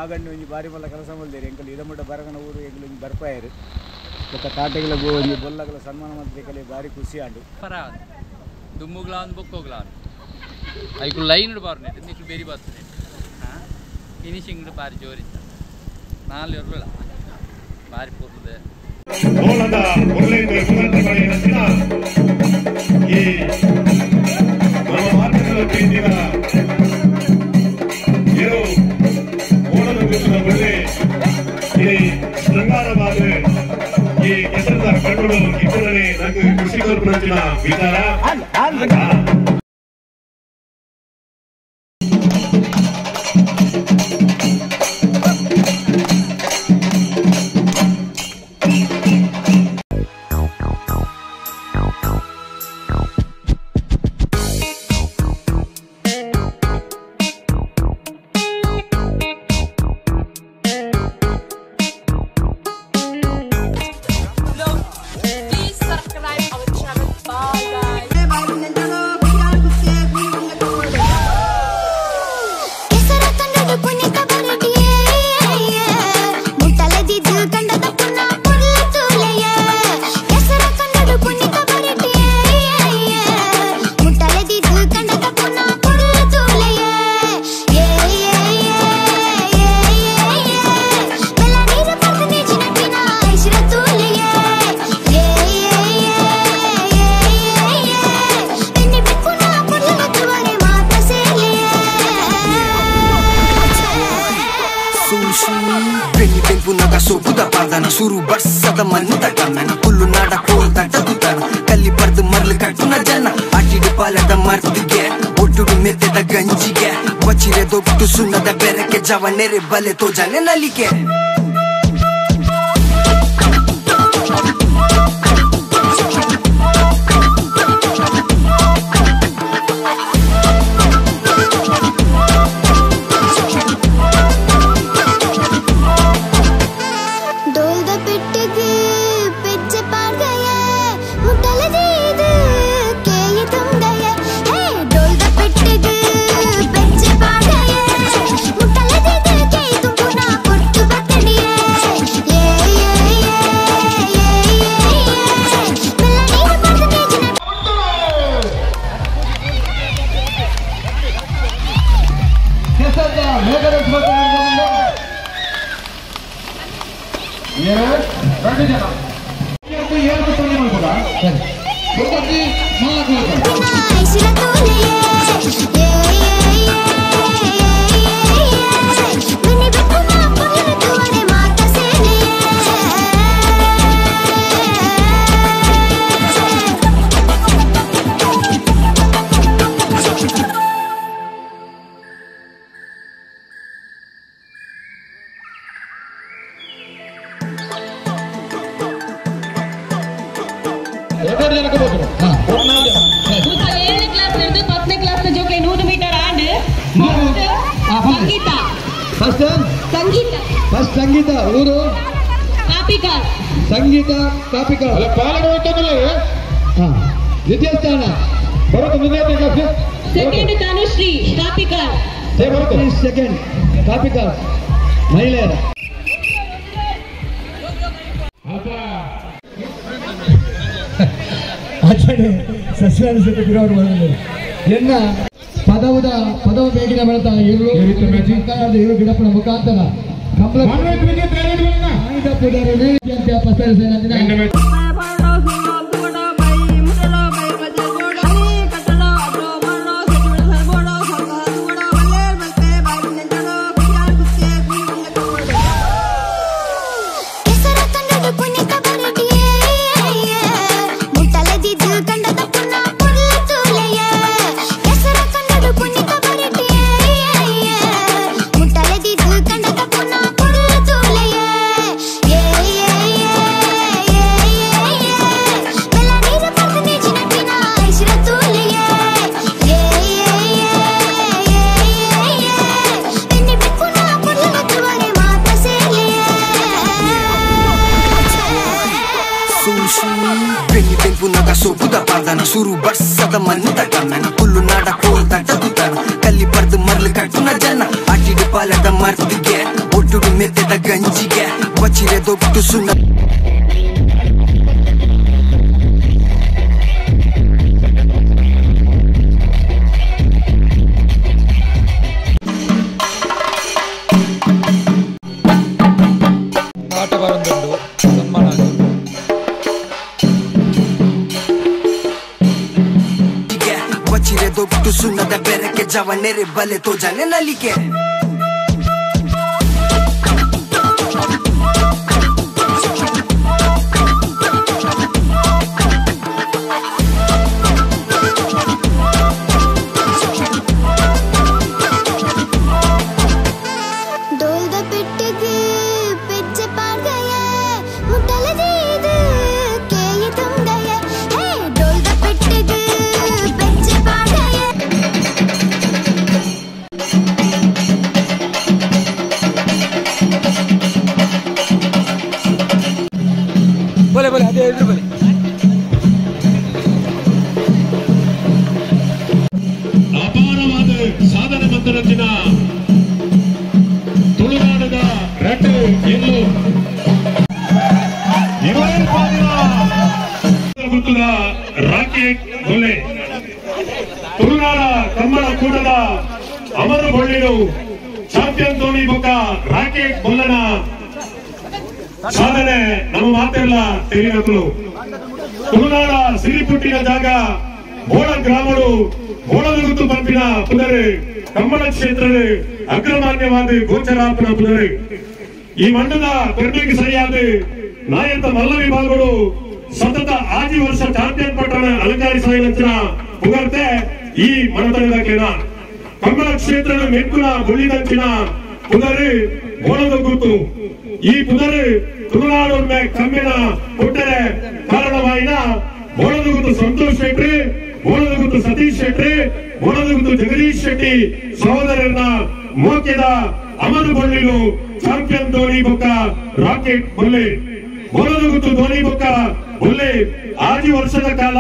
ನಾಗಣ್ಣ ಒಂಜಿ ಬಾರಿ ಮಲ್ಲ ಕೆಲಸ ಮಲ್ದೇರಿ ಎಂಕಲ್ ಇದಮುಟ್ಟ ಬರಗನ ಊರು ಎಂಕಲ್ ಒಂಜಿ ಬರ್ಪಾಯರು ಬೊಕ್ಕ ತಾಟೆಗಳ ಒಂಜಿ ಬೊಲ್ಲಗಳ ಸನ್ಮಾನ ಮಲ್ತೆ ಬಾರಿ ಖುಷಿ ಆಂಡು ಪರಾದ್ ದುಮ್ಮುಗ್ಲಾನ್ ಬೊಕ್ಕೋಗ್ಲಾನ್ ಐಕು ಲೈನ್ ಬಾರ್ನೆ ನಿಕ್ಲು ಬೇರಿ ಬರ್ತದೆ ಫಿನಿಶಿಂಗ್ ಬಾರಿ ಜೋರಿತ್ತ ನಾಲ್ ಇರಲಿಲ್ಲ ಬಾರಿ ಪೂರ್ಣದೆ ಓಲದ ಒಳ್ಳೆಯ ಮುಖಂಡಗಳಿನ ಈ ನಮ್ಮ ಮಾತುಗಳ ಪ್ರೀತಿಯ ಇರು ಓಣದ ಗುರುತಿನ ಒಳ್ಳೆ ಈ ಶೃಂಗಾರವಾದ ಈ ಕೆಸರದ ಕಣ್ಣುಗಳು ಇಬ್ಬರೇ ನಂಗೆ ಕೃಷಿ ಕೊರಪಿನ ವಿಚಾರ. Please subscribe our channel. Bye guys. ಸುರು ಬರ್ಸದ ಮಣ್ಣು ತಗಮನ ಕುಲ್ಲು ನಾಡ ಕೋಲ್ ತಟ್ಟದುತನ ಕಲ್ಲಿ ಪರ್ದು ಮರ್ಲು ಕಟ್ಟುನ ಜನ ಅಟಿಡು ಪಾಲದ ಮರ್ತಿಗೆ ಒಡ್ಡುಡು ಮೆತ್ತೆದ ಗಂಜಿಗೆ ಬಚಿರೆ ದೊಡ್ಡು ಸುಣ್ಣದ ಬೆರಕೆ ಜವ ನೆರೆ ಬಲೆ ತೋಜನೆ ನಲಿಕೆ. ಸಂಗೀತ ಊರು ಕಾಪಿಕಾಡ್. ಸಂಗೀತ ಕಾಪಿಕಾಡ್. ದ್ವಿತೀಯ ಸ್ಥಾನ ಸೆಕೆಂಡ್ ತನುಶ್ರೀ ಕಾಪಿಕಾಡ್. ಸೆಕೆಂಡ್ ಕಾಪಿಕಾಡ್ ಮಹಿಳೆಯರ. ಆಚರಣೆ ಸಸ್ಯಾನುಸೃತ ಎನ್ನ ಪದವುದ ಪದವು ಬೇಗಿನ ಬೆಳೆದ ಇರು ಇರು ಗಿಡಪ್ಪನ ಮುಖಾಂತರ ಸುರು ಬರ್ಸದ ಮಣ್ಣು ತಗಮನ ಕುಲ್ಲು ನಾಡ ಕೋಲ್ ತಟ್ಟದುತನ ಕಲ್ಲಿ ಪರ್ದು ಮರ್ಲು ಕಟ್ಟುನ ಜನ ಅಟಿಡು ಪಾಲದ ಮರ್ತಿಗೆ. ಒಟ್ಟುಡು ಮೆತ್ತೆದ ಗಂಜಿಗೆ ಬಚಿರೆ ದೊಟ್ಟು ಸುಣ್ಣ ದೊಟ್ಟು ಸುಣ್ಣದ ಬೆರಕೆ ಜವನೆರೆ ಬಲೆ ತೋಜನೆ ನಲಿಕೆ बोले बोले अदे इधर बोले ಅಪಾರವಾದ ಸಾಧನೆ ಮಂತರಂಚಿನ ತುಳುನಾಡಿನ ರಟ್ಟು ಎಲ್ಲು ಗುರುತದ ರಾಕೆಟ್ ಬೊಲ್ಲೆ ತುಳುನಾಡ ಕಮ್ಮಳ ಕೂಟದ ಅಮರ ಬೊಳ್ಳಿರು ಚಾಂಪಿಯನ್ ಧೋನಿ ಬೊಕ್ಕ ರಾಕೆಟ್ ಬೊಲ್ಲನ ಸಾಧನೆ ನಮ್ಮ ಮಾತೆಲ್ಲ ತೆರಿನಕುಲು. ತುಳುನಾಡ ಸಿರಿಪುಟ್ಟಿನ ಜಾಗ ಬೋಳ ಗ್ರಾಮಡು ಬೋಳದುಗುತ್ತು ಪಂಪಿನ ಪುದರೆ ಕಮ್ಮಳ ಕ್ಷೇತ್ರದ ಅಗ್ರಮಾನ್ಯವಾದ ಗೋಚರಾಪನ ಪುದರೆ ಈ ಮಂಡದ ಪೆರ್ಮೆಗೆ ಸರಿಯಾದ ನಾಯಕ ಮಲ್ಲ ವಿಭಾಗಗಳು ಸತತ 6 ವರ್ಷ ಚಾಂಪಿಯನ್ ಪಟ್ಟಣ ಅಲಂಕಾರಿಸಾಯಿನಂಚಿನ ಪುಗರ್ತೆ ಈ ಮನತನದ ಕೇಳ ಕಮ್ಮಳ ಕ್ಷೇತ್ರದ ಮೆಕ್ಕುನ ಬುಳ್ಳಿದಂಚಿನ ಪುದರೆ ಬೋಳದ ಗುರುತು. ಈ ಪುದರೆ ತುಳುನಾಡೊಮ್ಮೆ ಕಮ್ಮಿನ ಕೊಟ್ಟರೆ ಕಾರಣವಾಯಿನ ಬೋಳದಗುತ್ತು ಸಂತೋಷ್ ಶೆಟ್ಟಿ, ಬೋಳದಗುತ್ತು ಸತೀಶ್ ಶೆಟ್ಟಿ, ಬೋಳದಗುತ್ತು ಜಗದೀಶ್ ಶೆಟ್ಟಿ ಸಹೋದರನ ಮೋಕೆದ ಅಮರು ಬೊಳ್ಳಿಲು ಚಾಂಪಿಯನ್ ಧೋನಿ ಬೊಕ್ಕ ರಾಕೆಟ್ ಬೊಲ್ಲೆ ಬೋಳದಗುತ್ತು ಧೋನಿ ಬೊಕ್ಕ ಬೊಲ್ಲೆ 6 ವರ್ಷದ ಕಾಲ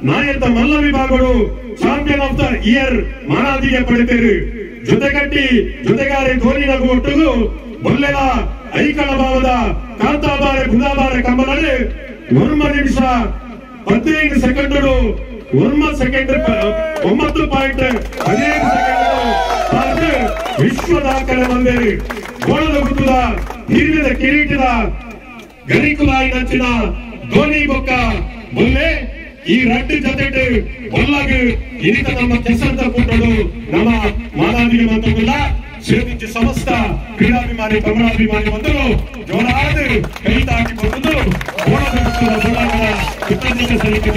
ನಾಯಕ ಮಲ್ಲ ವಿಭಾಗಗಳು ಚಾಂಪಿಯನ್ ಆಫ್ the year ಮಾನಾದಿಗೆ ಪಡೆದರು. ಜೊತೆಗಟ್ಟಿ ಜೊತೆಗಾರೆ ಧೋನಿ ನಗು ಒಟ್ಟಿಗೂ ಬೊಲ್ಲೆಲ ಐಕಳ ಭಾವದ ಕಾಂತಾಬಾರೆ ಬುಧಾಬಾರೆ ಕಂಬಲಲ್ಲಿ 1 ನಿಮಿಷ 15 ಸೆಕೆಂಡ್ಗಳು 1 ಸೆಕೆಂಡ್ 9.15 ಸೆಕೆಂಡ್ಗಳು ವಿಶ್ವ ದಾಖಲೆ ಬಂದೇರಿ. ಗೋಳದ ಗುತ್ತದ ಹಿರಿಯದ ಕಿರೀಟದ ಗರಿಕುಲಾಯಿ ನಂಚಿನ ಧೋನಿ ಬೊಕ್ಕ ಬೊಲ್ಲೆ ಈ ರಡ್ಡು ಜೊತೆ ಬೊಲ್ಲಾಗ ಇನಿತ ನಮ್ಮ ಕೆಸಂತ ಕೂಟಡು ನಮ್ಮ ಮಾನಾದಿಗೆ ಬಂತಲ್ಲ ಶ್ರೀ ಸಮಸ್ತ ಕ್ರೀಡಾಭಿಮಾನಿ ಕಮಲಾಭಿಮಾನಿ ಬಂದರು ಜೋರಾದ ಕೈ ತಾಕಿ ಬಂದು ಗೋಳದ ಗುತ್ತದ ಬೊಲ್ಲಾಗನ ಕೃತಜ್ಞತೆ ಸಲ್ಲಿಕೆ.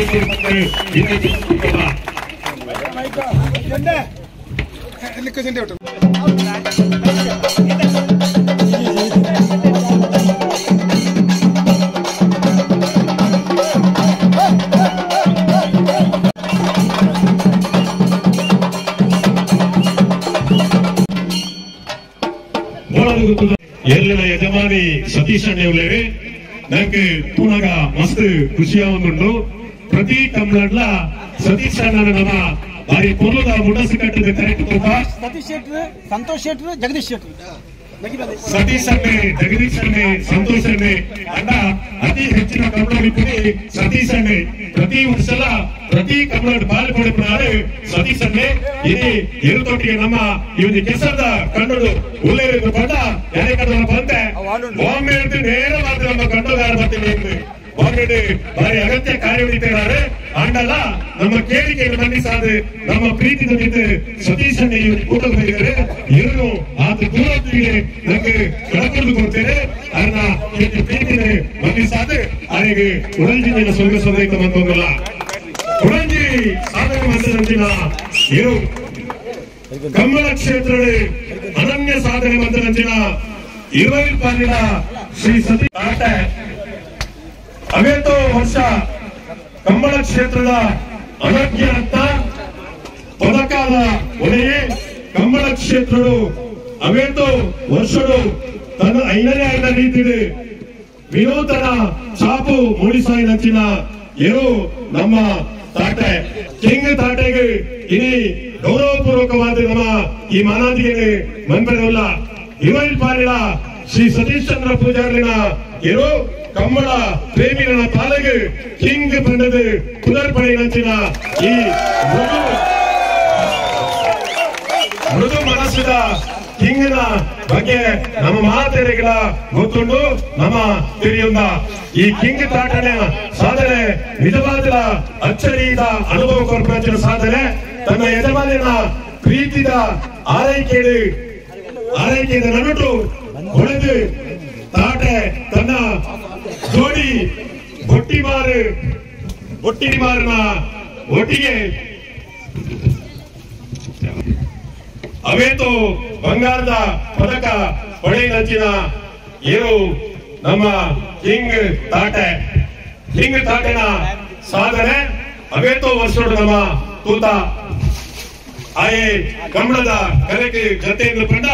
ಎಲ್ಲಿನ ಯಜಮಾನಿ ಸತೀಶ್ ಅಣ್ಣೆ ನಂಗೆ ತೂನಾಗ ಮಸ್ತ್ ಖುಷಿಯ ಒಂದುಂಡು. ಪ್ರತಿ ಕಮ್ಲಾಡ್ಲ ಸತೀಶ್ ಅಣ್ಣನ ನಮ್ಮ ಬಾರಿ ಪೊರ್ಲುದ ಮುಡಸು ಕಟ್ಟದ ಕರೆಕ್ಟ್ ತೂಕ. ಸತೀಶ್ ಶೆಟ್ರು, ಸಂತೋಷ್ ಶೆಟ್ರು, ಜಗದೀಶ್ ಶೆಟ್ರು, ಸತೀಶ್ ಅಣ್ಣೆ, ಜಗದೀಶ್ ಅಣ್ಣೆ, ಸಂತೋಷ್ ಅಣ್ಣೆ ಅಣ್ಣ ಅತಿ ಹೆಚ್ಚಿನ ಕಮಲ ಸತೀಶ್ ಅಣ್ಣೆ ಪ್ರತಿ ವರ್ಷಲ ಪ್ರತಿ ಕಮಲ ಪಾಲು ಪಡೆಪುನಾರು ಸತೀಶ್ ಅಣ್ಣೆ. ಇಡೀ ಎರುತೊಟ್ಟಿಗೆ ನಮ್ಮ ಇವನು ಕೆಸರದ ಕಣ್ಣು ಉಲ್ಲೇರು ಪಂಡ ಎನೆ ಕಣ್ಣು ಬಂತೆ ಬಾಂಬೆ ನೇರ ಮಾತ್ರ ನಮ್ಮ ಕಣ್ಣುಗಾರ ಬರ್ತೀನಿ ಬಾಂಬೆ ಬಾರಿ ಅಗತ್ಯ ಕಾರ್ಯ ಆಂಡಲ್ಲ ನಮ್ಮ ಕೇಳಿಕೆಯನ್ನು ಮನ್ನಿಸಾದ ನಮ್ಮ ಪ್ರೀತಿ ಜೊತೆ ಸತೀಶ್ ಅಣ್ಣ ಇವರು ಕೂಟ ಬಂದಿದ್ದಾರೆ. ಇವರು ಆತ ದೂರದಿಗೆ ನಂಗೆ ಕಳಕೊಂಡು ಕೊಡ್ತೇನೆ ಅದನ್ನ ಪ್ರೀತಿನ ಮನ್ನಿಸಾದ ಅವರಿಗೆ ಉಡಂಜಿನ ಸ್ವರ್ಗ ಸದೈತ ಬಂದಲ್ಲ ಉಡಂಜಿ ಸಾಧನೆ ಮಾಡಿದ ಇರು ಕಮ್ಮಳ ಕ್ಷೇತ್ರದ ಅನನ್ಯ ಸಾಧನೆ ಮಂದಿನ ಇರುವೈಲ್ ಪಾಲಿನ ಶ್ರೀ ಸತೀಶ್ ತಾಟೆ ಅವೇತೋ ವರ್ಷ ಕಂಬಳ ಕ್ಷೇತ್ರದ ಅನಗ್ಯ ರತ್ನ ಪದಕಾದ ಒಡೆಯೇ ಕಂಬಳ ಕ್ಷೇತ್ರಡು ಅವೇತೋ ವರ್ಷಡು ತನ್ನ ಐನನೇ ಐನ ರೀತಿಡು ವಿನೂತನ ಛಾಪು ಮೂಡಿಸಾಯಿ ನಂಚಿನ ಎರು ನಮ್ಮ ತಾಟೆ ಕಿಂಗ್ ತಾಟೆಗೆ ಇನಿ ಗೌರವಪೂರ್ವಕವಾದ ನಮ್ಮ ಈ ಮಾನಾದಿಗೆ ಮನ್ಪಡೆವಲ್ಲ ಇರುವೈಲ್ ಪಾಲಿನ ಶ್ರೀ ಸತೀಶ್ ಚಂದ್ರ ಪೂಜಾರಿನ ಎರು ಕಮ್ಮಳ ಪ್ರೇಮಿಗಳ ಪಾಲಗೆ ಕಿಂಗ್ ಬಂದದ ಪುನರ್ಪಡೆಯಂಚಿನ ಈ ಮೃದು ಮನಸ್ಸಿದ ಕಿಂಗ್ನ ಬಗ್ಗೆ ನಮ್ಮ ಮಾತೆರೆಗಳ ಗೊತ್ತುಂಡು ನಮ್ಮ ತಿಳಿಯುಂದ ಈ ಕಿಂಗ್ ತಾಟನೆ ಸಾಧನೆ ನಿಜವಾದ ಅಚ್ಚರಿದ ಅನುಭವ ಕೊರ್ಪಂಚಿನ ಸಾಧನೆ. ತನ್ನ ಯಜಮಾನಿನ ಪ್ರೀತಿದ ಆರೈಕೆ ಆರೈಕೆಯ ನಡುಟು ಹೊಡೆದು ತಾಟೆ ತನ್ನ ಜೋಡಿ ಬೊಟ್ಟಿಮಾರನ ಒಟ್ಟಿಗೆ ಅವೇತೋ ಬಂಗಾರದ ಪದಕ ಪಡೆಯಿನಂಚಿನ ಏರು ನಮ್ಮ ಕಿಂಗ್ ತಾಟೆ. ಕಿಂಗ್ ತಾಟೆನ ಸಾಧನೆ ಅವೇತೋ ವರ್ಷೋಡು ನಮ್ಮ ತೂತ ಆಯೆ ಕನ್ನಡದ ಕಲೆಗೆ ಜತೆಯನ್ನು ಕಂಡ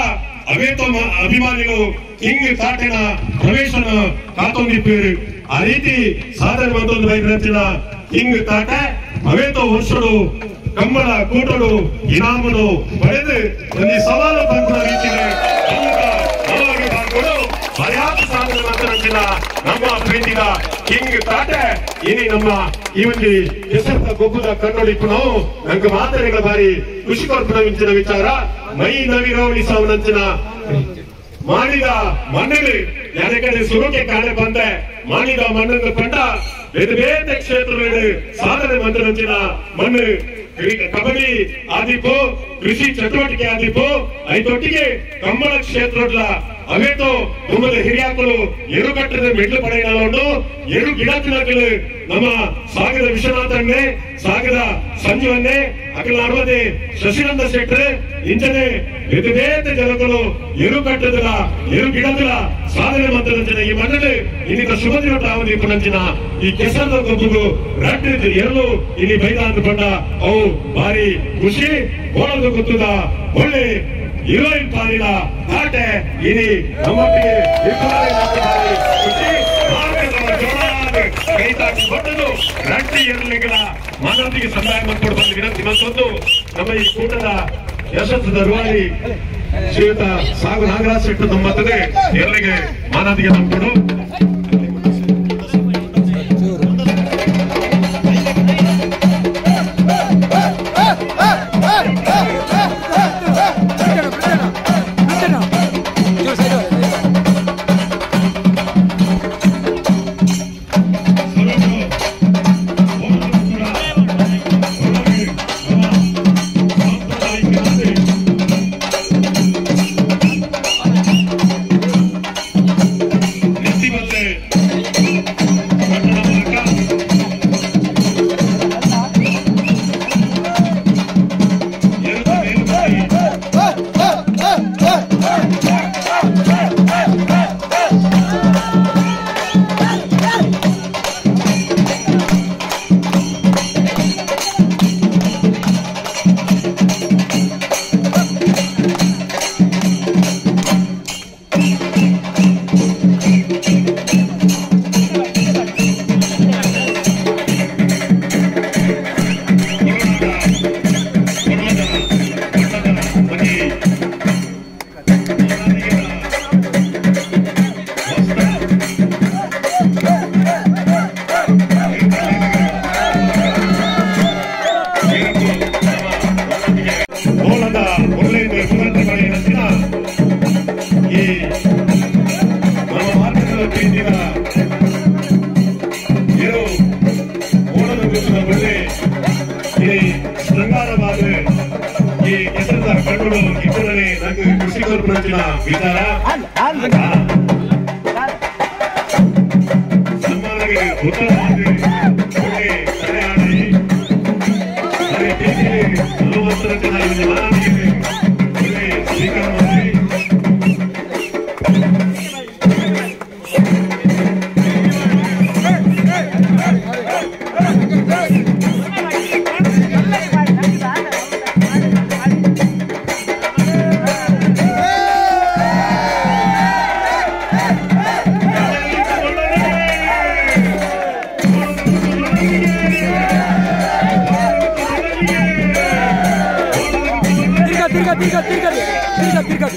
ಅವೇತೋ ಅಭಿಮಾನಿಗಳು ಕಿಂಗ್ ತಾಟೆನ ಪ್ರವೇಶನ ಕಾತೊಂದಿಪ್ಪೇರು. ಆ ರೀತಿ ಸಾಧನೆ ಬಂದೊಂದು ಬೈದಿನ ಕಿಂಗ್ ತಾಟೆ ಅವೇತೋ ವರ್ಷೋಡು ಕಮ್ಮಳ ಕೂಟಡು ಇನಾಮನು ಪಡೆದು ಒಂದು ಸವಾಲು ಬಂದ ರೀತಿಗೆ ಪರ್ಯಾಪ್ತ ಸಾಧನೆ ಮಾತನಾಡಿದ ನಮ್ಮ ಪ್ರೀತಿದ ಕಿಂಗ್ ತಾಟೆ ಇನಿ ನಮ್ಮ ಈ ಒಂದು ಹೆಸರಿನ ಗೊಬ್ಬದ ಕಣ್ಣೊಳಿಪ್ಪು ನಾವು ನಂಗೆ ಮಾತನೆಗಳ ಬಾರಿ ಖುಷಿ ಕೊರ್ಪುನ ಮಿಂಚಿನ ವಿಚಾರ. ಮೈ ನವಿರೋಣಿ ಸಾವನಂಚಿನ ಮಾಡಿದ ಮಣ್ಣಲ್ಲಿ ಯಾರೇ ಕಡೆ ಸುರುಕೆ ಕಾಣೆ ಬಂದೆ ಮಾಡಿದ ಮಣ್ಣನ್ನು ಕಂಡ ಬೇರೆ ಬೇರೆ ಕ್ಷೇತ್ರಗಳಲ್ಲಿ ಸಾಧನೆ ಮಂತ್ರನಂಚಿನ ಮಣ್ಣು ಕಬಡ್ಡಿ ಆದಿಪು ಕೃಷಿ ಚಟುವಟಿಕೆ ಆದಿಪು ಐತೊಟ್ಟಿಗೆ ಕಂಬಳ ಕ್ಷೇತ್ರ ಅವೇತೋ ನಮ್ಮದ ಹಿರಿಯಾಕಲು ಎರು ಕಟ್ಟದ ಮೆಡ್ಲು ಪಡೆಯಲು ಎರು ಗಿಡ ತಿನ್ನಕಲು ನಮ್ಮ ಸಾಗರ ವಿಶ್ವನಾಥಣ್ಣೆ ಸಾಗರ ಸಂಜೀವನ್ನೇ ಅಖಿಲ ಅರವದೇ ಶಶಿನಂದ ಶೆಟ್ರೆ ಇಂಚನೆ ಬೇರೆ ಬೇರೆ ಜನಗಳು ಎರು ಕಟ್ಟದಲ ಎರು ಗಿಡದಲ ಸಾಧನೆ ಮಂತ್ರನಂಚಿನ ಈ ಮಣ್ಣಲ್ಲಿ ಇನ್ನಿತ ಶುಭ ದಿನ ತಾವದೀಪನಂಚಿನ ಈ ಕೆಸರದ ಗೊಬ್ಬರು ರಟ್ಟು ಎರಲು ಇಲ್ಲಿ ಬೈದಾಂತ ಬಂಡ ಅವು ಭಾರಿ ಖುಷಿ ಗೋಳದ ಗೊತ್ತದ ಒಳ್ಳೆ ಹೀರೋಯಿನ್ ಪಾಲಿನ ತಾಟೆ ಇನಿ ನಮ್ಮೊಟ್ಟಿಗೆ ಖುಷಿ ಕೈ ತಾಕಿ ರಟ್ಟಿ ಎರಲಿಗಳ ಮಾನವತಿಗೆ ಸಂದಾಯ ಮಾಡಿಕೊಡು ಬಂದು ವಿನಂತಿ ಮತ್ತೊಂದು ನಮ್ಮ ಈ ಕೂಟದ ಯಶಸ್ಸು ರೂವಾರಿ ಶ್ರೀಯುತ ಸಾಗು ನಾಗರಾಜ್ ಶೆಟ್ಟಿ ನಮ್ಮತ್ತದೆ ಎರಲಿಗೆ ಮಾನವತಿಗೆ ತಂದ್ಕೊಡು. ತಿರ್ಗಾ ತಿರ್ಗಾ ತಿರ್ಗಾ ತಿರ್ಗಾ ತಿರ್ಗಾ.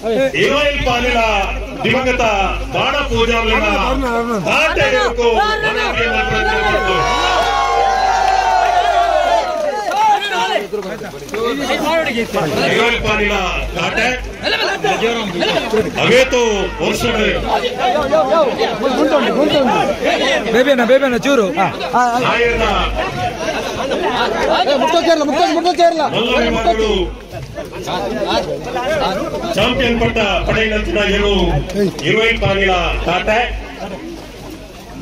ಇರುವೈಲ್ ಪಾಲಿನ ದಿವಂಗತ ಬಾಣ ಪೂಜಾರ್ಲೆನ ತಾಟೆ ಇರುವೈಲ್ ಪಾಲಿನ ತಾಟೆ ಅವೇತು ವರ್ಷ ಬೇಬೇನ ಬೇಬೇನ ಚೂರು ಚಾಂಪಿಯನ್ ಪಟ್ಟ ಪಡೆಯಿನಂಚಿನ ಏಳು ಇರುವೈಲ್ ಪಾಲಿನ ತಾಟೆ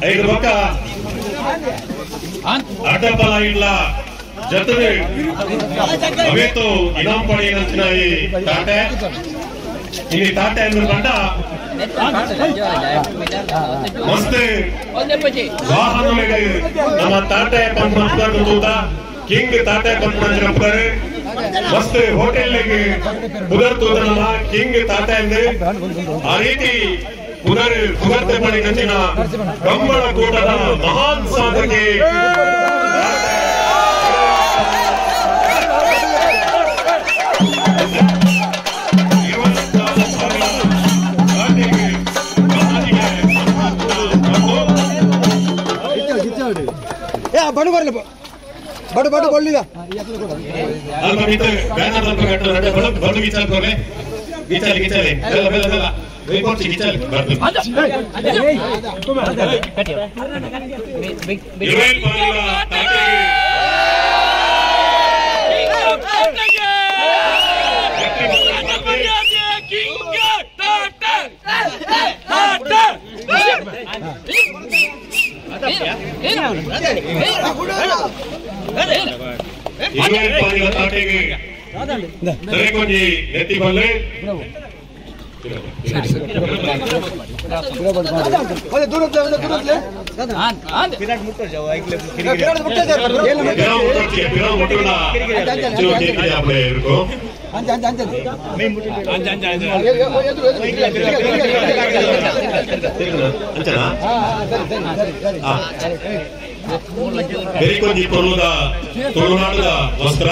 ಐದು ಪಕ್ಕ ಅಡ್ಡಪಲ ಇಲ್ಲ ಜೊತೆ ಅವೇತು ಇನಾಮ್ ಪಡೆಯಿನಂಚಿನ ಈ ತಾಟೆ ಇಲ್ಲಿ ತಾಟೆ ಅಂದ್ರೆ ಕಂಡ ಮಸ್ತ್ ವಾಹನಗಳಿಗೆ ನಮ್ಮ ತಾಟೆ ಪಂಪುನ ತೂತ ಕಿಂಗ್ ತಾಟೆ ಪಂಪುನ ಮಸ್ತ್ ಹೋಟೆಲ್ ಪುದರ್ ತೂತ ನಮ್ಮ ಕಿಂಗ್ ತಾಟೆ ಅಂದ್ರೆ ಆ ರೀತಿ ಪುನರ್ ಪುಗರ್ತೆ ಪಡೆಯಿನಂಚಿನ ಕಂಬಳ ಕೂಟದ ಮಹಾನ್ ಸಾಧಕಿ ಬಡು ಬರಲಿ ಬಡು ಬಡು ಬಳ್ಳಿದ ತುಳುನಾಡದ ವಸ್ತ್ರ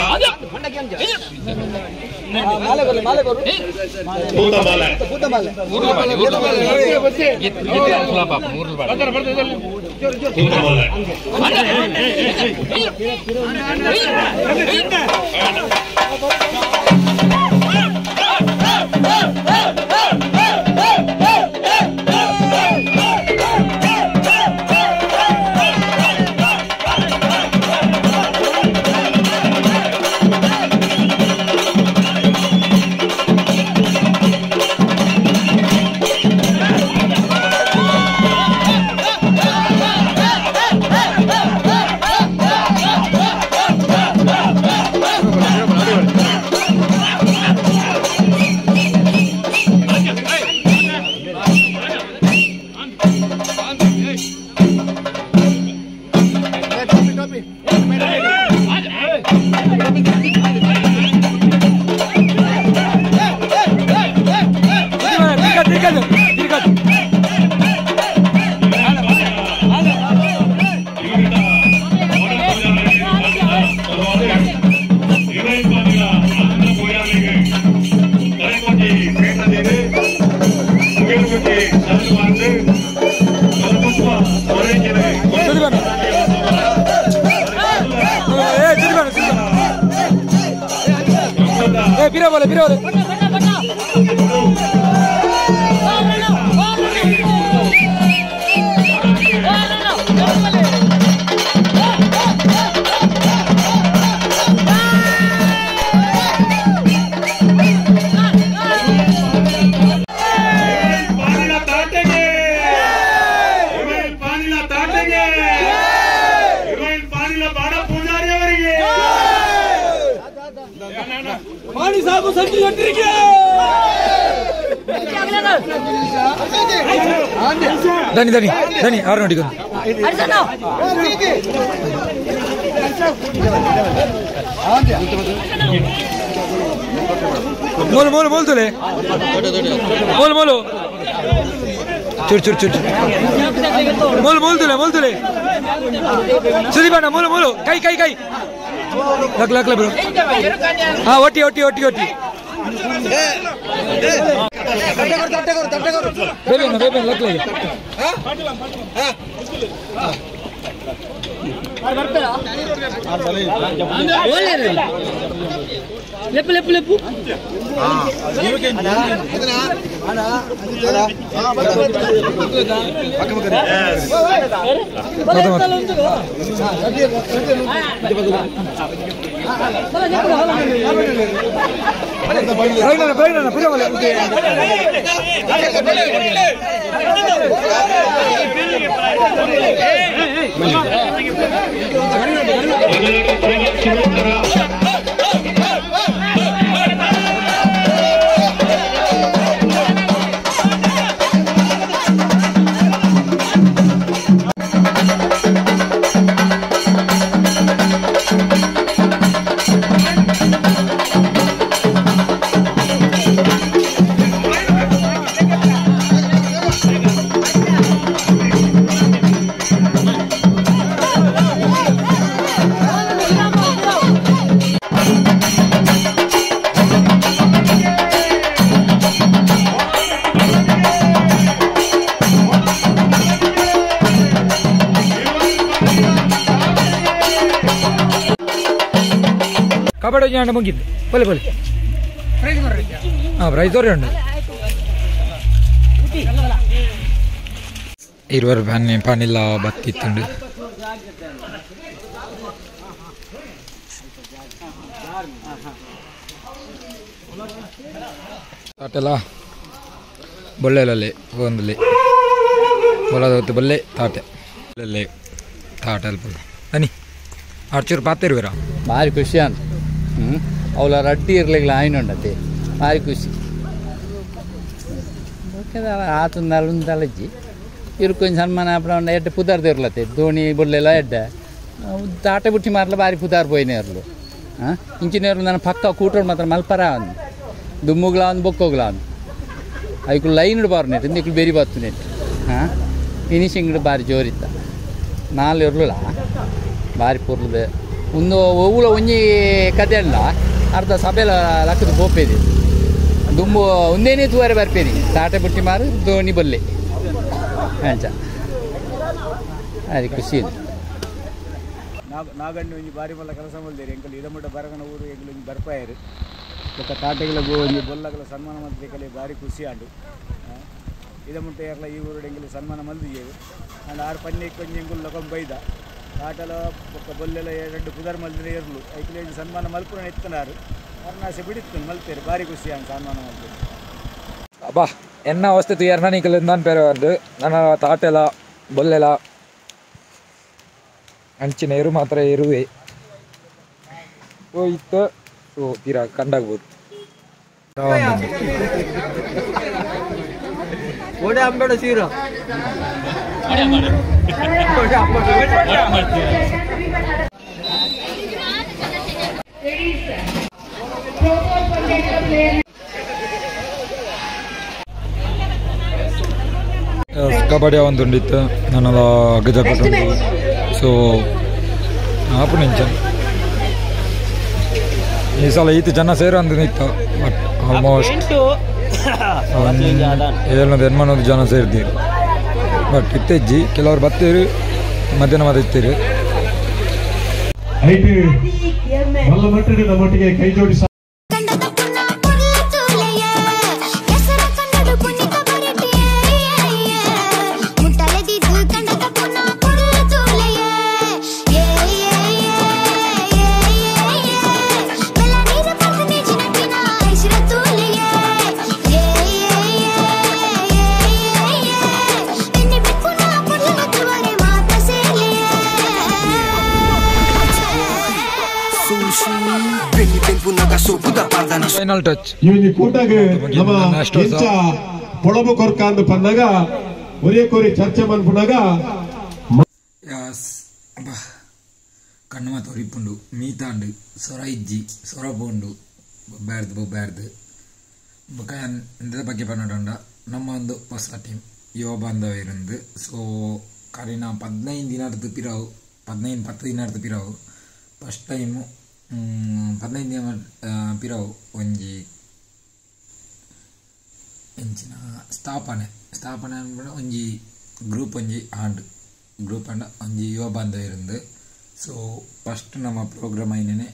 ದನಿ ದನಿ ದನಿ ಅವ್ರು ನೋಡಿ मोल मोल मोल तुले मोल मोलो चुर चुर चुर मोल मोल तुले मोल तुले सुदीप अण्ण मोल मोलो कೈ ಕೈ ಕೈ ಲಕ್ ಲಕ್ ಬ್ರೋ. ಹಾ ಒಟ್ಟಿ ಒಟ್ಟಿ ಒಟ್ಟಿ ಒಟ್ಟಿ. ಬೇಬೇನ ಬೇಬೇನ ಲಕ್ಲೆ ಲೆಪ್ಪು ಲೆಪ್ಪು ಲೆಪ್ಪು ಕಬಡ್ಡಿ ಜಾಣ ಮುಗಿದ್ದು ಬಲೆ ಬಲೆ ಹಾಂ ಪ್ರೈಸ್ ದೊರೆ ಉಂಟು ಇರುವರು ಪನ್ನಿ ಪನಿಲ್ಲ ಬತ್ತಿತ್ತುಂಡು ತಾಟೆಲ್ಲ ಬೊಳ್ಳೆಲಲ್ಲಿ ಒಂದಲ್ಲಿ ಬೊಲ್ಲದ ಹೊತ್ತು ಬೊಲ್ಲೆ ತಾಟೆ ಬೊಲ್ಲೆ ತಾಟೆ ಅಲ್ಪ ಬನ್ನಿ ಆರ್ಚೂರು ಪಾತಿರುವಿರಾ ಭಾರಿ ಖುಷಿ ಅಂತ ಅವಳ ರಡ್ಡಿ ಇರ್ಲಿಲ್ಲ ಆಯ್ನುಂಡತೆ ಭಾರಿ ಖುಷಿ ಆತಂದಲಜ್ಜಿ ಇರು ಕೊಂಚ ಸನ್ಮಾನ ಅಪ್ಪಣ ಎಡ್ಡೆ ಪುದಾರ್ದು ಇರ್ಲತ್ತೆ ದೋಣಿ ಬೊಲ್ಲೆಲ್ಲ ಎಡ್ಡೆ ತಾಟೆ ಬುಟ್ಟಿ ಮಾರ್ಲ ಭಾರಿ ಪುದಾರ್ ಪೋಯಿನ ಇರ್ಲು ಹಾಂ ಇಂಚಿನ ನನ್ನ ಪಕ್ಕ ಕೂಟೋಡು ಮಾತ್ರ ಮಲ್ಪರ ಅಂದು ದುಮ್ಮುಗ್ಲ ಅಂದು ಬೊಕ್ಕೋಗ್ಲ ಅಂದು ಐకులు ಲೈನ್ ಬಾರು ನೆಟ್ ಇಂದು ಬೇರಿ ಬತ್ತು ನೆಟ್ ಹಾಂ ಫಿನಿಶಿಂಗ್ ಭಾರಿ ಜೋರಿತ್ತ ನಾಲ್ ಇರ್ಲಿಲ್ಲ ಭಾರಿ ಪೊರ್ಲುದೆ ಒಂದು ಒವ್ವುಲ ಒಂಜಿ ಕತೆ ಅಲ್ಲ ಅರ್ಧ ಸಭೆಲ ಲಕ್ಕದ ಪೋಪೇದಿ ದುಂಬು ಒಂದೇನೇ ತೂವರೆ ಬರ್ಪೇದಿ ತಾಟೆ ಬುಟ್ಟಿ ಮಾರು ದೋಣಿ ಬಲ್ಲೆ ಅಂಚ ಅದು ಖುಷಿ ಇದೆ. ನಾಗಣ್ಣ ಒಂಜಿ ಬಾರಿ ಮಲ್ಲ ಕೆಲಸ ಮಲ್ದೇರಿ ಎಂಕಲ್ ಇದಮುಟ್ಟ ಬರಗನ ಊರು ಎಂಕಲ್ ಒಂಜಿ ಬರ್ಪಾಯರು ಬೊಕ್ಕ ತಾಟೆಗಳ ಒಂಜಿ ಬೊಲ್ಲಗಲ ಸನ್ಮಾನ ಮಲ್ತಿಕಲೆ ಬಾರಿ ಖುಷಿ ಆಂಡು ಇದಮುಟ್ಟ ಏರ್ಲ ಈ ಊರು ಎಂಕಲ್ ಸನ್ಮಾನ ಮಲ್ದಿಯೇರು ಅಂಡ್ ಆರು ಪನ್ನೆ ಒಂಜಿ ಎಂಕುಲು ಲೊಕಂ ಬೈದ ತಾಟಲ ಬೊಕ್ಕ ಬೊಲ್ಲೆಲ ಎರಡು ಪುದರ್ ಮಲ್ದಿನ ಏರ್ಲು ಐಕ್ಲೆ ಒಂಜಿ ಸನ್ಮಾನ ಮಲ್ಪುನ ಎತ್ತನಾರು ಅರ್ನಾಸೆ ಬಿಡಿತ್ತು ಮಲ್ತೇರು ಬಾರಿ ಖುಷಿ ಆಂಡ್ ಸನ್ಮಾನ ಮಲ್ತೇರು. ಅಬ್ಬಾ ಎನ್ನ ಅವಸ್ಥೆ ತುಯರ್ನ ನಿಕಲ್ ಪೇರು ಅಂದು ನನ್ನ ತಾಟೆಲ ಬೊಲ್ಲೆಲ ಅಂಚಿನ ಎರು ಮಾತ್ರ ಎರುವೆ ಇತ್ತು ಸೊ ತೀರಾ ಕಂಡಾಗ್ಬೋದು. ಕಬಡ್ಡಿ ಒಂದುಂಡಿತ್ತು ನನ್ನ ಗಜಪಟ್ಟು ಸೊ ಆಪು ನಿಂಚ ಈ ಸಲ ಈತ ಜನ ಸೇರು ಅಂದ ನಿತ್ತು ಬಟ್ ಆಲ್ಮೋಸ್ಟ್ 780 ಜನ ಸೇರ್ತೀರಿ ಬಟ್ ಇತ್ತೆಜ್ಜಿ ಕೆಲವರು ಬತ್ತೀರಿ ಮಧ್ಯಾಹ್ನ ಮತ್ತೆ ಇತ್ತೀರಿ. ನಮ್ಮೊಟ್ಟಿಗೆ ಕೈ ಜೋಡಿಸ ಫೈನಲ್ ಟಚ್ ಇವನಿ ಕೂಟಾಗ ನಮ್ಮ ಇಂಚ ಪೊಳಬು ಕೊರ್ಕ ಅಂದ್ ಪನ್ನಾಗ ಒರೇ ಕೋರಿ ಚರ್ಚೆ ಮನ್ಪುನಾಗ ಕಣ್ಣು ಮಾತು ಒರಿಪುಂಡು ಮೀತಾಂಡು ಸೊರ ಇಜ್ಜಿ ಸೊರ ಪೋಂಡು ಬೊಬ್ಬಾರ್ದು ಬೊಬ್ಬಾರ್ದು ಬೊಕ ಎಂತ ಬಗ್ಗೆ ಪನ್ನಡಂಡ ನಮ್ಮ ಒಂದು ಹೊಸ ಟೀಮ್ ಯುವ ಬಾಂಧವ ಇருந்து. ಸೊ ಕರಿನ 15 ದಿನದ ಪಿರಾವು 15 10 ದಿನದ ಪಿರಾವು ಫಸ್ಟ್ ಟೈಮು 15 ದಿನ ಪಿರಾವು ಒಂಜಿ ಎಂಚಿನ ಸ್ಥಾಪನೆ ಸ್ಥಾಪನೆ ಅನ್ಪುಂಡ ಒಂಜಿ ಗ್ರೂಪ್ ಒಂಜಿ ಆಂಡ್ ಗ್ರೂಪ್ ಅಂಡ ಒಂಜಿ ಯುವ ಬಾಂಧವ್ಯರಿಂದ. ಸೊ ಫಸ್ಟ್ ನಮ್ಮ ಪ್ರೋಗ್ರಾಮ್ ಐನೇ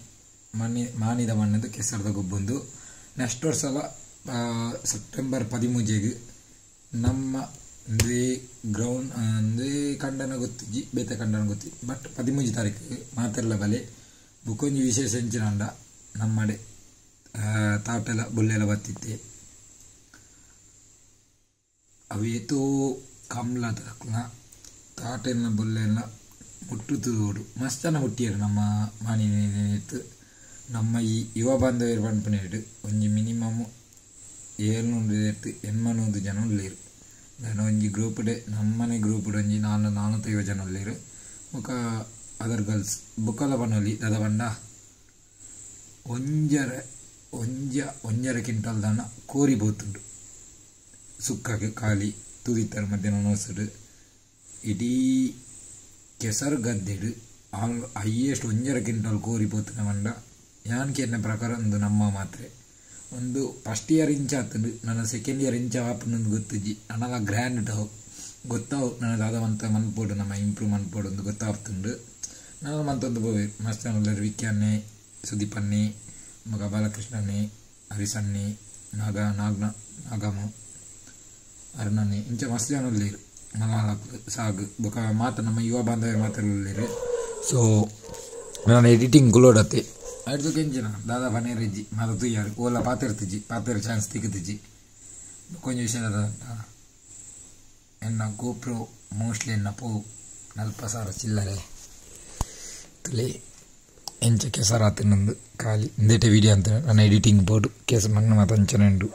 ಮಾನಿದ ಮಣ್ಣದು ಕೆಸರದ ಗೊಬ್ಬೊಂದು. ನೆಕ್ಸ್ಟ್ ವರ್ಷಲ ಸೆಪ್ಟೆಂಬರ್ 13 ನಮ್ಮ ಅಂದರೆ ಗ್ರೌಂಡ್ ಅಂದರೆ ಕಂಡನ ಗೊತ್ತಿಜ್ಜಿ ಬೇತೆ ಕಂಡನ ಗೊತ್ತಿ ಬಟ್ 13 ತಾರೀಕು ಮಾತೆಲ್ಲ ಬಲೆ ಬುಕ್ಕೊಂಜಿ ವಿಶೇಷ ಎಂಚಿನಂಡ ನಮ್ಮಡೆ ತಾಟೆಲ್ಲ ಬುಲ್ಲೆಲ್ಲ ಬತ್ತಿತ್ತೆ ಅವೇತೋ ಕಮ್ಲ ತಕ್ಲ ತಾಟೆಲ್ಲ ಬುಲ್ಲೆಲ್ಲ ಮುಟ್ಟುತ್ತೋಡು ಮಸ್ತ್ ಜನ ಮುಟ್ಟಿಯರು ನಮ್ಮ ಮಾನಿನ ನಮ್ಮ ಈ ಯುವ ಬಾಂಧವ್ಯರು ಪನ್ಪುನೇಡು ಒಂಜಿ ಮಿನಿಮಮ್ 700 800 ಜನ ಉಳ್ಳೇರು. ನಾನು ಒಂಜಿ ಗ್ರೂಪ್ ಡೆ ನಮ್ಮನೆ ಗ್ರೂಪ್ ಒಂಜಿ 450 ಜನ ಉಳ್ಳೇರು. ಬೊಕ ಅದರ್ ಗರ್ಲ್ಸ್ ಬೊಕಲ ಪನೊಲಿ ದಾದ ಪಂಡ ಒಂಜರೆ ಕ್ವಿಂಟಲ್ ದಾನ ಕೋರಿ ಪೋತುಂಡು ಸುಕ್ಕಗೆ ಖಾಲಿ ತುದಿತ್ತಾರೆ ಮಧ್ಯಾಹ್ನ ನೋಸುಡು ಇಡೀ ಕೆಸರು ಗದ್ದೆಡು ಆಲ್ ಹೈಯೆಸ್ಟ್ 1.5 ಕ್ವಿಂಟಲ್ ಕೋರಿ ಪೋತುನ ಪಂಡ ಯಾನ್ ಕೇನ್ನ ಪ್ರಕಾರ ಒಂದು ನಮ್ಮ ಮಾತ್ರೆ ಒಂದು ಫಸ್ಟ್ ಇಯರ್ ಇಂಚ ಆತುಂಡು ನನ್ನ ಸೆಕೆಂಡ್ ಇಯರ್ ಇಂಚ ಆಪುಂಡು ಗೊತ್ತಿಜ್ಜಿ ನನಲ ಗ್ರ್ಯಾಂಡ್ ಅವು ಗೊತ್ತಾವು ನನ್ನ ದಾದ ಮಂತ ಮನ್ಪೋಡು ನಮ್ಮ ಇಂಪ್ರೂವ್ ಮನ್ಪೋಡು ಒಂದು ಗೊತ್ತಾಗ್ತುಂಡು. ನಾನು ಮಂತೊಂದು ಪೋವೆ ಮಸ್ತ್ ಉಲ್ಲೆರ್ ವಿಕ್ಯಾನ್ನೆ ಸುದೀಪನ್ನೆ ಮಗ ಬಾಲಕೃಷ್ಣನ್ನೆ ಹರಿಸನ್ನೆ ನಾಗ ನಾಗ್ನ ನಾಗಮ ಅರುಣನ್ನೆ ಇಂಚ ಮಸ್ತ್ ಜನ ಉಲ್ಲೆರ್ ಮಲಮಾಲಕ್ಲು ಸಾಗು ಬೊಕ ಮಾತ ನಮ್ಮ ಯುವ ಬಾಂಧವ್ಯರು ಮಾತ್ರ ಉಲ್ಲೆರ್. ಸೊ ನಾನು ಎಡಿಟಿಂಗ್ ಗುಲೋಡತ್ತೆ ಅಡ್ದು ಕೆಂಚಿನ ದಾದಾ ಪನೇರಿಜ್ಜಿ ಮಾತ ತುಯ್ಯಾರು ಓಲ ಪಾತೆರ್ತಿಜ್ಜಿ ಪಾತೆರ್ ಚಾನ್ಸ್ ತಿಕ್ಕುತ್ತಿಜ್ಜಿ ಕೊಂಚ ವಿಷಯ ದಾದ ಎನ್ನ ಗೋಪ್ರೋ ಮೋಸ್ಟ್ಲಿ ಎನ್ನ ಪೋ 40,000 ಚಿಲ್ಲರೆ ತುಲೆ ಎಂಚ ಕೆಸರಾತಿನೊಂದು ಖಾಲಿ ಇಂದೇಟೆ ವೀಡಿಯೋ ಅಂತ ನನ್ನ ಎಡಿಟಿಂಗ್ ಬೋರ್ಡು ಕೆಸ ಮಣ್ಣು ಮಾತ ಅಂಚನೆ ಉಂಡು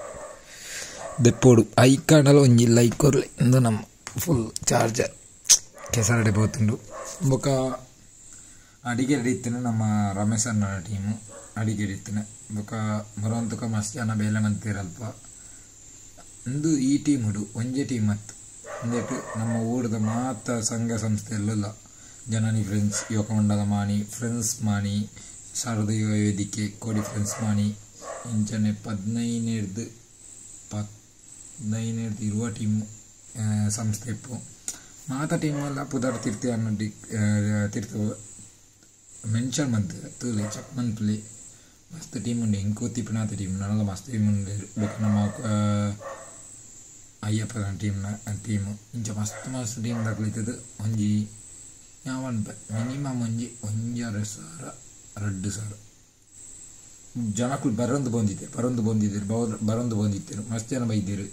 ದೆಪ್ಪೋಡು ಐಕಾಂಡಲ ಒಂಜಿ ಲೈಕ್ ಕೊರ್ಲೆ ಇಂದು ನಮ್ಮ ಫುಲ್ ಚಾರ್ಜರ್ ಕೆಸರಡೆ ಪೋತುಂಡು. ಬೊಕ ಅಡಿಗೆ ಇತ್ತಿನ ನಮ್ಮ ರಮೇಶ್ ಅಣ್ಣನ ಟೀಮು ಅಡಿಗೆ ಇತ್ತಿನ ಬೊಕ ಮರವಂತಕ ಮಸ್ತ್ ಜನ ಬೇಲೆ ಮಂತಿರಲ್ಪ ಇಂದು ಈ ಟೀಮ್ ಉಡು ಒಂಜೆ ಟೀಮ್ ಅತ್ತು ಇಂದೇಟು ನಮ್ಮ ಊರದ ಮಾತ ಸಂಘ ಸಂಸ್ಥೆ ಎಲ್ಲ ಜನನಿ ಫ್ರೆಂಡ್ಸ್ ಯುವಕ ಮಂಡಲ ಮಾಣಿ ಫ್ರೆಂಡ್ಸ್ ಮಾಣಿ ಶಾರದಾ ಯುವ ವೇದಿಕೆ ಕೋಡಿ ಫ್ರೆಂಡ್ಸ್ ಮಾಣಿ ಇಂಚನೆ 15 ಇರುವ ಟೀಮ್ ಸಂಸ್ಥೆ ಇಪ್ಪು ಮಾತ ಟೀಮ್ ಎಲ್ಲ ಪುದಾರ್ ತೀರ್ಥ ಅನ್ನೋ ತೀರ್ಥ ಮೆನ್ಷನ್ ಮಂತ್ ತೂಲೆ ಚೆಕ್ ಮನ್ಪುಲೆ ಮಸ್ತ್ ಟೀಮ್ ಉಂಡು ಎಂಕೋತಿಪ್ಪುನಾತ ಟೀಮ್ ನನಲ ಮಸ್ತ್ ಟೀಮ್ ಉಂಡು. ಬೊಕ ನಮ್ಮ ಅಯ್ಯಪ್ಪನ ಟೀಮ್ನ ಟೀಮು ಇಂಚ ಮಸ್ತ್ ಮಸ್ತ್ ಟೀಮ್ ದಾಕಲಿತ್ತದು ಒಂಜಿ ಯಾವನ್ಪೆ ಮಿನಿಮಮ್ ಒಂಜಿ 1,500 2,000 ಜನಕ್ಕಳು ಬರೊಂದು ಬಂದಿದ್ದರು ಮಸ್ತ್ ಜನ ಬೈದಿರು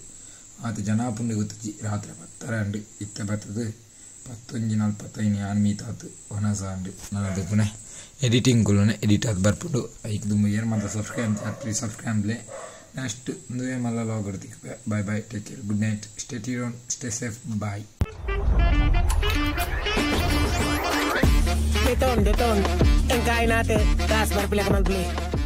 ಆತ ಜನ ಪುಂಡಿ ಗೊತ್ತಿಜ್ಜಿ ರಾತ್ರಿ 10:30 ಅಂಡು ಇತ್ತೆ ಬತ್ತದು 11:45 ಆನ್ ಮೀತ್ ಆತು ಒನಸ ಅಂಡು ನನ್ನ ಪುನಃ ಎಡಿಟಿಂಗ್ ಕುಲನೆ ಎಡಿಟ್ ಆದ್ ಬರ್ಪುಂಡು. ಐಕ್ ದುಂಬು ಏರ್ ಮಾತ ಸಬ್ಸ್ಕ್ರೈಬ್ ಪ್ಲೀಸ್ ಸಬ್ಸ್ಕ್ರೈಬ್ ಲೇ. ನೆಕ್ಸ್ಟ್ ಇಂದುವೆ ಮಲ್ಲ log ತಿಕ್ಪೆ. Bye bye, take care, good night, stay tuned, stay safe, bye. Deton, deton. Ang kain natin. Taas, barpila ka man, please.